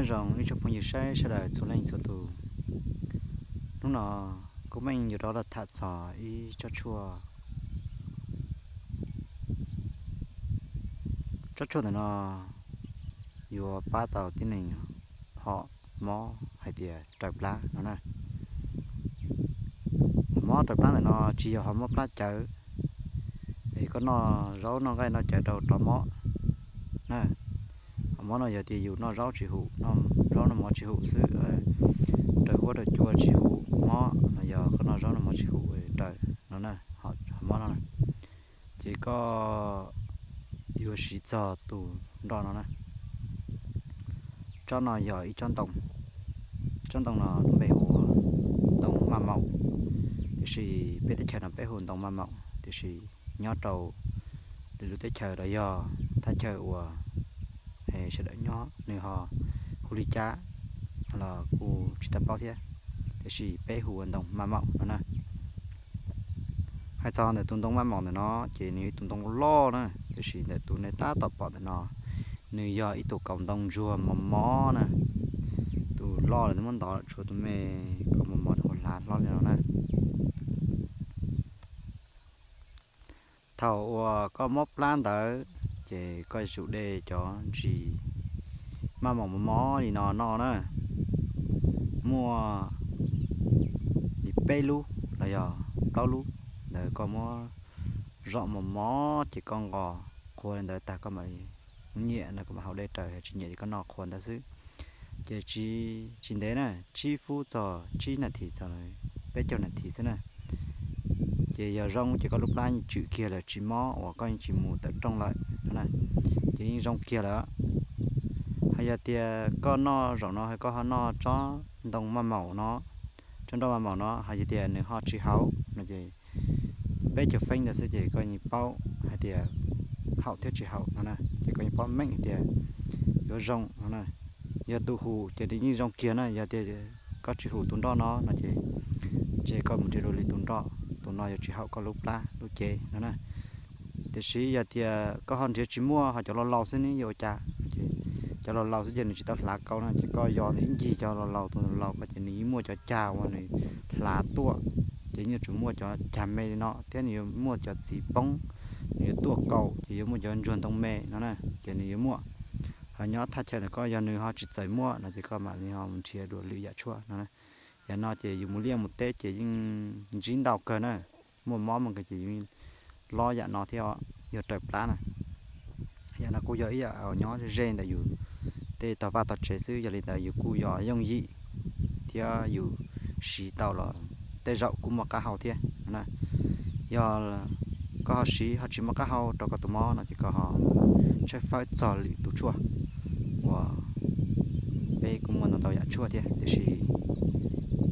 Nyob zoo ib tsoom phooj ywg saib sawv daws txhua leej txhua tus. Hnub no kuv yeej yuav rov los tham txog ib tsob tshuaj. Tsob tshuaj ntawm no yuav pab tau tib neeg ho mob hais tias raws plab no na. Mob raws plab ntawm no tsis yog ho mob plab cawv, es koj noj zaub noj nqaij noj cawv rau rov mob na. Ho mob no yog tias yus noj zaub tsis hum, noj zaub noj mov tsis hum xwb, raws huab raws cua tsis hum mob no, yog koj noj zaub noj mov tsis hum raws no na, ho mob no na. Ces koj yuav siv txog tus nroj no na. Tsob no yog ib tsob ntoo, tsob ntoo no npe hu ua ntoo maj maum, tiam sis peb teb chaws no peb hu ntoo maj maum, tiam sis nyob rau lwm lub teb chaws los yog thaj chaw uas sawv daws nyob nws ho hu li cas los kuj tsis tau paub thiab, tiam sis peb hu ua ntoo maj maum no na. Hais txog ntawm tus ntoo maj maum ntawm no ces nws yog ib tug ntoo loj na, tiam sis ntawm tus nej tab tom pom ntawm no nws yog ib tug kaus ntoo ntsuag mos mos na. Tus loj lawm muab ntov lawm, tshuav tus me kaus mos mos nws hlav hlob li no na. Thaum uas koj mob plab ntawd ces koj yuav tsum de cov ntsis maj maum mos mos li no noj na. Muaj li peb lub los yog plaub lub ntawd koj muab zom mos mos ces koj nqos qhuav li ntawd tag koj mam li, koj nyiam no koj mam haus dej raws, tsis nyiam ces koj noj qhuav ntawd xwb. Ces tsis ntev na, tsib fub txog tsib nas this txog peb caug nas this xwb na. Ces yog zoo ces koj lub plab yeej tswm kiag lawm, tsis mob uas koj yeej tsis mus tawm rooj lawm no na, ces yeej zoo kiag lawm. Ho yog tias koj noj zaum no, koj ho noj tsob ntoo maj maum no, tsob nroj maj maum no, ho yog tias nws ho tsis haum no ces peb caug feeb ntawd xwb ces koj yeej paub hais tias haum thiab tsis haum no na, ces koj yeej paub meej hais tias yuav zoo no na. Yog tus hum ces nws yeej zoo kiag na, yog tias koj tsis hum tus nroj no no ces ntshe koj mus nrhiav dua li tus nroj, tus no yuav tsis haum koj lub plab lub cev no na. Tiam sis yog tias koj ho nrhiav tsis muaj, ho cov laus laus xwb ne yuav ua cas? Cov laus laus xwb ces nws tsis tau hlav kaus no, ces koj yos ib ncig cov laus laus, tus laus ko ces nws yeej muaj cov cag uas nws hlav tuaj, ces yeej yuav tsum muaj cov cag me li no thiab nws yuav muaj cov txiv poob, nws yuav tuaj kaus ces yuav muaj cov ntsuag ntoo me no na, ces nws yuav muaj. Ho nyob thaj chaw ntawm koj yog nws ho tsis txawm muaj no ces koj mam li ho mus nrhiav dua lwm yam tshuaj no. Yam no ces yus mus liaj mus teb ces yeej ntsib ntau kawg na. Muaj mob muaj nkeeg ces yus lob yam no thiab, yog raws plab na. Yam no kuj yog ib yam nyob ze ntawm yus tej tog vaj tog tsev xwb, yog li ntawd yus kuj yog yooj yim thiab yus siv tau los tej zaum kuj muaj qab hau thiab na. Yog koj ho siv ho tsis muaj qab hau rau koj tus mob no ces koj ho tshawb fawb txog lwm tus tshuaj uas peb kuj muaj ntau ntau yam tshuaj thiab, tiam sis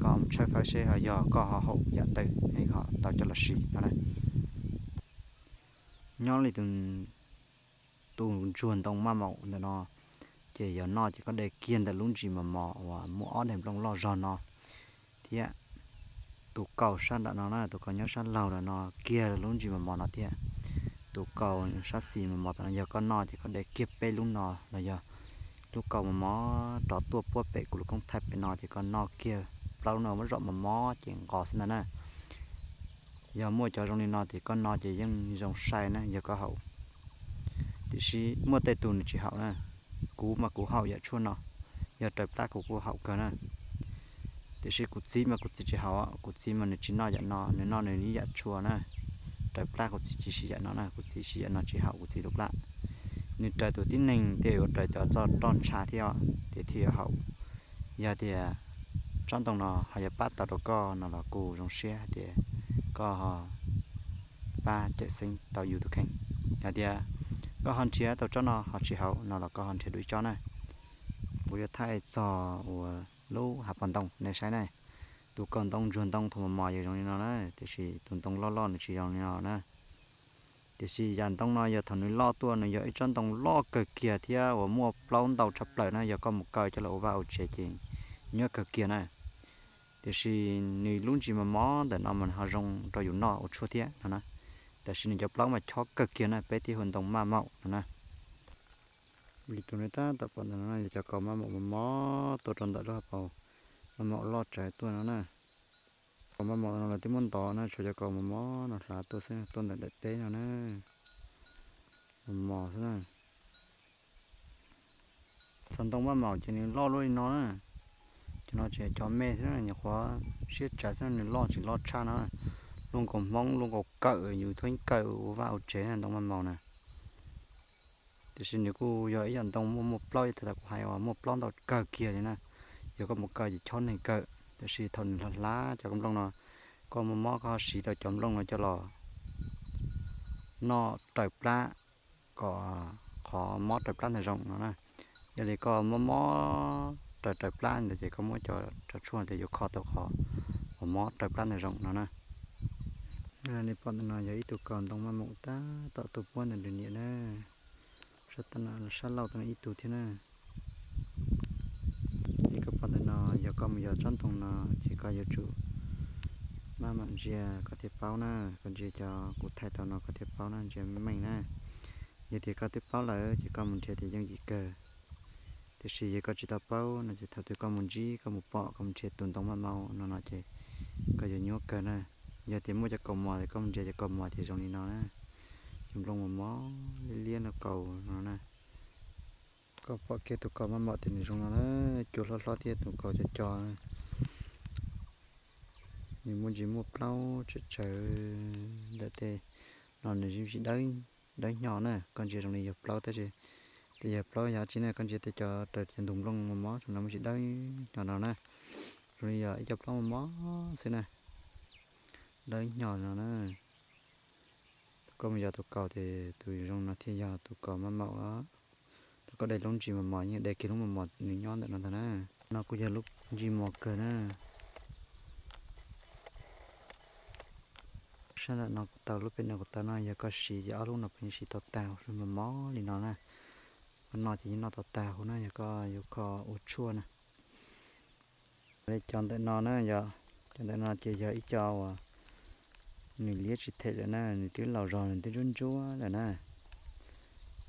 koj ho tshawb fawb seb ho yog koj ho haum yam twg es ho tau coj los siv no na. Nyob li tus ntsuag ntoo maj maum ntawm no, ces yog noj ces koj de kiag ntawm lub ntsis mos mos uas muaj ob daim nplooj loj zog no thiab tus kaus sab nram no na, tus kaus nyob sab laug nram no kiag lub ntsis mos mos no thiab tus kaus sab xis mos mos tom no, yog koj noj ces koj de kiag peb lub no los yog lub kaus mos mos rov tuaj puab pem kuv lub koob thaij pem no ces koj noj kiag plaub lub no muab zom mos mos ces nqos xwb ntag na. Yog muaj cov zoo li no ces koj noj ces yeej zoo sai na yog koj haum. Tiam sis muaj tej tus nws tsis haum na. Kuv mas kuv haum yam tshuaj no, yog raws plab kuv kuj haum kawg na. Tiam sis kuv txiv mas kuv txiv tsis haum, kuv txiv mas nws tsis noj yam no, nws noj nws ib yam tshuaj na. Raws plab kuv txiv tsis siv yam no na, kuv txiv siv yam no tsis haum kuv txiv lub plab. Nws raws tus tib neeg thiaj yuav raws cov txoj roj ntsha thiab os, ces thiaj yuav haum. Yog tias tsob ntoo no ho yuav pab tau rau koj no los kuj zoo siab hais tias koj ho pab cawm seeb tau yus tus kheej. Yog tias koj ho nrhiav tau tsob no ho tsis haum no los koj ho nrhiav dua ib tsob na. Kuv yuav thaij txog uas lub hav pos ntoo nej saib na. Tus kaus ntoo ntsuag ntoo thaum mos mos yog zoo li no na, tiam sis tus ntoo loj loj nws tsis zoo li no na. Tiam sis yam ntoo no yog thaum nws loj tuaj nws yog ib tsob ntoo loj kawg kiag thiab uas muaj plaub ntau tshaj plaws na, yog koj mus kaw coj los ua vaj ua tsev ces nyuaj kawg kiag na. Tiam sis nws lub ntsis mos mos ntawm no mas nws ho zoo rau yus noj ua tshuaj thiab no na. Tiam sis nws cov plaub mas chob kawg kiag na, peb thiaj hu ntoo maj maum no na. Li tus nej tab tom pom ntawm no yog cov kaus maj maum mos mos tuaj rau ntawm lub hauv paus maj maum loj tsawv tuaj no na. Kaus maj maum no lawv twb muab ntov na, tshuav cov kaus mos mos no hlav tuaj xwb, tuaj ntawm daim teb no na. Mos mos xwb na. Txog ntoo maj maum ces nws loj luaj li no na. Cov no tseem cov me xwb na, nyuam qhuav siab tsawv xwb na, nws loj tseem loj tshaj no. Luaj nkaus hmoob luaj nkaus kawm, yus thuab yeej kawm ua vaj ua tsev na ntoo maj maum na. Tiam sis nws kuj yog ib yam ntoo muaj muaj plaub, yog tias kuv hais uas muaj plaub ntau kawg kiag li na. Yog koj mus kaw ces chob neeg kawm, tiam sis thaum nws hlav hlav cov nplooj no, koj muaj mob koj ho siv tau cov nplooj no coj los noj raws plab, kom qhov mob raws plab ntawd zoo no na. Yog li koj mob mob raws raws plab ntawd ces koj muab cov tshuaj ntawd yuav kho tau qhov uas mob raws plab ntawd zoo no na. Nej pom ntawm no yog ib tug kaus ntoo maj maum tab tom tuaj puab ntawm nws niam na. Sab, sab laug tau no ib tug thiab na. Li koj pom ntawm no yog koj mus yos tsob ntoo no ces koj yuav tsum maj mam ntsia koj thiaj paub na, koj ntsia cov kuv thaij tau no koj thiaj paub na, ntsia meej na. Yog tias koj twb paub lawm ces koj mus nrhiav tias yooj yim kawg. Tiam sis yog koj tsis tau paub no ces thaum twg koj mus ntsib koj mus pom koj mus nrhiav tus ntoo maj maum no no ces koj yuav nyuaj kawg na. Yog tias muaj cov kaus mos ces koj mus nrhiav cov kaus mos ces zoo li no na. Cov nplooj mos mos liab liab no kaus no na. Koj pom kiag tus kaus maj maum tias nws zoo no na, cua hlob hlob thiab tus kaus cov co. Nws muaj ntsis muaj plaub tsawv tsawv ntawm tej no, nws yeej tsis dawb, dawb hnyo na. Koj ntsia zoo li yog plaub tab sis tej yog plaub yog tsi na, koj ntsia tej cov raws cov ntug nplooj mos mos no muaj tsis dawb hnyo no na. Zoo li yog ib co plaub mos mos xwb na, dawb hnyo no na. Thaum koj mus yos tus kaus ces tus zoo no thiaj yog tus kaus maj maum os. Thaum koj de lub ntsis mos mos yeej de kiag lub mos mos nws nyob ntawm no ntag na. No kuj yog lub ntsis mos kawg na. Sab ntawm no kuv taw, lub pem no kuv taw no yog koj siv ces ob lub no puav leej siv tau tag, mos mos li no na. Koj noj ces yeej noj tau tag huv na, yog koj yuav kho ua tshuaj na. Cov ntawm no na yog, cov ntawm no ces yog ib co uas nws liab tsis them lawm na, nws twb laus zog nws twb ntsuab ntsuab lawm na.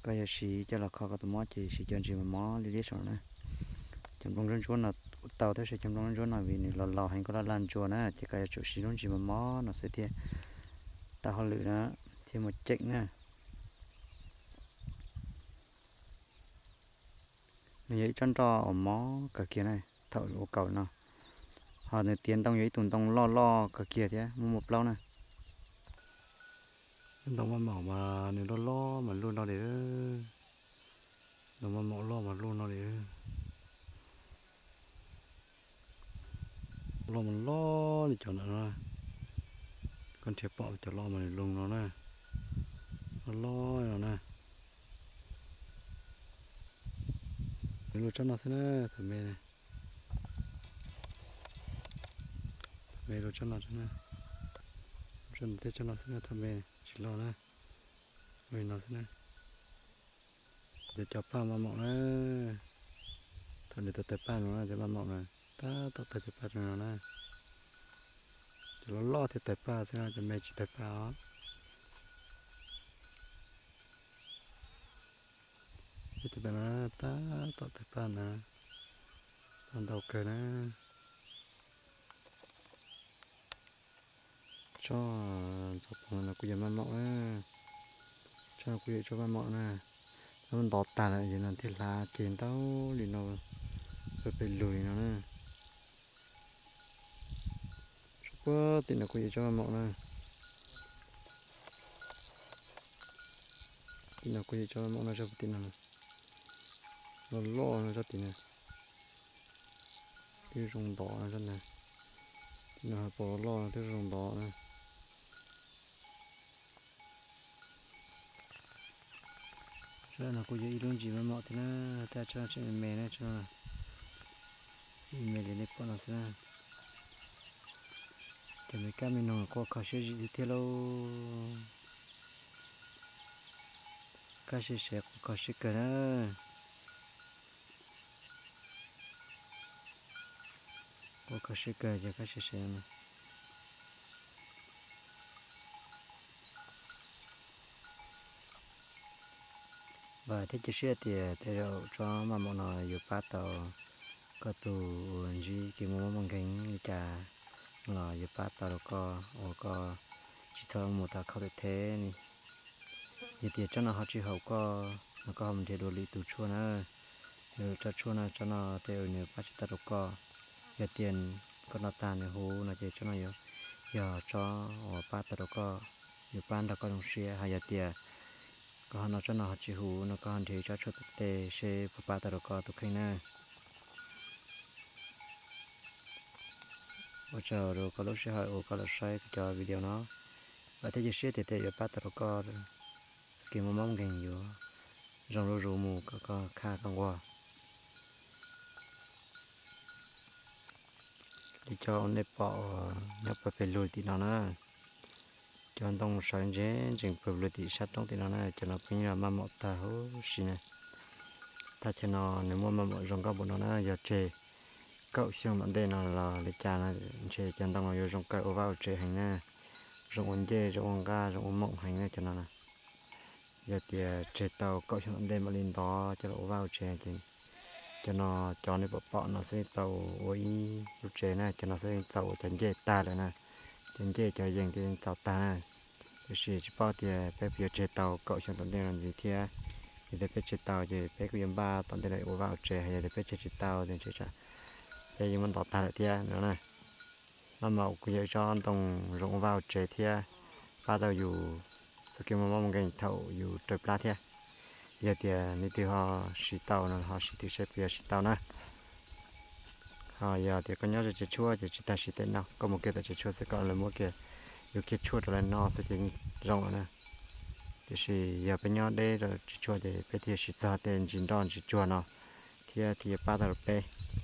Koj yog siv coj los kho koj tus mob ces siv cov ntsis mos mos liab liab saum no na. Cov nplooj ntsuab ntsuab no kuj tau tab sis cov nplooj ntsuab ntsuab no vim nws laus laus heev koj laj laj ntsuas na ces koj yuav tsum siv lub ntsis mos mos no xwb thiaj tau hauj lwm na, thiaj muaj ceem na. Nws yog ib tsob nroj uas mob kawg kiag na, thaum ua kaus no. Ho nws tiav ntoo yog ib tug ntoo loj loj kawg kiag thiab muaj muaj plaub na. Ntoo maj maum mas nws loj loj mas luaj no li, ntoo maj maum loj mas luaj no li. Loj mas loj li cov ntawm no, koj nrhiav pom cov loj mas nws loj no na, loj loj no na. Nws luaj tsob no xwb na, thaum me, thaum me luaj tsob no, tsob no, tsob no xwb na, thaum me tsis loj na, luaj li no xwb na. Cov, cov paj maj maum na, thaum nws tawg tawg paj no na, cov maj maum na, tab tom tawg cov paj no na. Cov loj loj thiaj tawg paj xwb na, cov me tsis tawg paj os. Cov ntawm no tab tom tawg paj na, paj ntau kawg na. Tsob ntxhov pom no kuj yog maj maum na, tsob no kuj yog tsob maj maum na. Lawv ntov tag lawm ces no thiaj hlav ceg ntau li no, peb peb lug li no na. Tsob puag tim no kuj yog tsob maj maum na. Tim no kuj yog tsob maj maum no, tsob puag tim no, loj loj no tsob tim no. Twb zoo ntov no, tim no pom loj loj no twb zoo ntov na. Tsob no kuj yog ib lub ntsis maj maum thiab na, tab tsob no tseem me me na, tsob no me li nej pom no xwb na. Cov me kab me noog kuj kho siab zim tiag tiag lauj. Kab siab sev kuj kho siab kawg na. Kuj kho siab kawg cov kab siab sev no. Vam thiab cia siab tias tej zaum tsob maj maum no yuav pab tau koj tus uas ntsib kev muaj mob muaj nkeeg li cas los yuav pab tau rau koj uas koj tsis txhob mus tas khauj tawm theb li. Yog tias tsob no ho tsis haum koj no koj ho mus nrhiav dua lwm tus tshuaj na. Yog lwm tsob tshuaj no, tsob no tej zaum nws pab tsis tau rau koj. Yog tias koj noj tag nws huv no ces tsob no yog tsob uas pab tau rau koj, yuav pab nrog koj zoo siab. Ho yog tias koj ho noj tsob no ho tsis huv no koj ho nrhiav tsob tshuaj tom tej seb puas pab tau rau koj tus kheej na. Ua tsaug rau koj lub sij hawm uas koj los saib kuv cov video no. Vam thiab cia siab tias tej yuav pab tau rau koj txoj kev muaj mob nkeeg yuav zoo zuj zus mus kom koj khaj koj nquag. Li cov uas nej pom uas nyob pawg pes lug tim no na, cov ntoo sawv ntsees ntsees pawg lug tim sab roob tim no na, cov no pheej yog maj maum tag huv si na. Thaj chaw no nws muaj maj maum zoo nkauj npaum no na, yog tseg kaum xyoo tom ntej no los li cas no ntshe cov ntoo no yuav zoo kawg ua vaj ua tsev heev na, zoo ua ncej zoo ua nqaj zoo ua moom heev na cov no na. Yog tias tseg tau kaum xyoo tom ntej mam li ntov coj los ua vaj ua tsev ces cov no, cov nej pom pom no xwb yeej txaus ua ib lub tsev na, cov no xwb yeej txaus ua cov ncej tag lawm na. Cov ncej cov yees thiaj yeej txaus tag na. Tiam sis tsis paub tias peb puas yuav tseg tau kaum xyoo tom ntej no ntxiv thiab. Yog tias peb tseg tau ces peb kuj yuav npaj tom ntej no ua vaj ua tsev, yog tias peb tseg tsis tau ces ntshe peb yuav muab ntov tag lawm thiab no na. Maj maum kuj yog ib tsob ntoo zoo ua vaj ua tsev thiab pab tau yus txoj kev muaj mob muaj nkeeg thaum yus raws plab thiab. Yog tias leej twg ho siv tau no ho siv thwm seb puas yog siv tau na. Ho yog tias koj nyob ze tsev tshuaj ces tsis tas siv tej no, koj mus kiag tom tsev tshuaj xwb kom lawv muab kiag, yuav kiag tshuaj rau lawv noj xwb ces yeej zoo lawm na. Tiam sis yog peb nyob deb rau tsev tshuaj ces peb thiaj siv txog tej ntsis nroj ntsis tsuag no thiab thiaj yuav pab tau rau peb.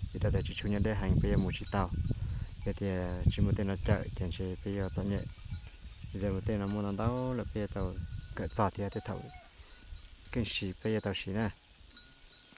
Vim rau tias tsev tshuaj nyob deb heev peb yuav mus tsis tau. Yog tias tsis muaj tej no cawm ces ntshe peb yuav txom nyem. Yog tias muaj tej no muaj ntau ntau lawm peb yuav tau kawm txog thiab tej thaum keej siv peb yuav tau siv na.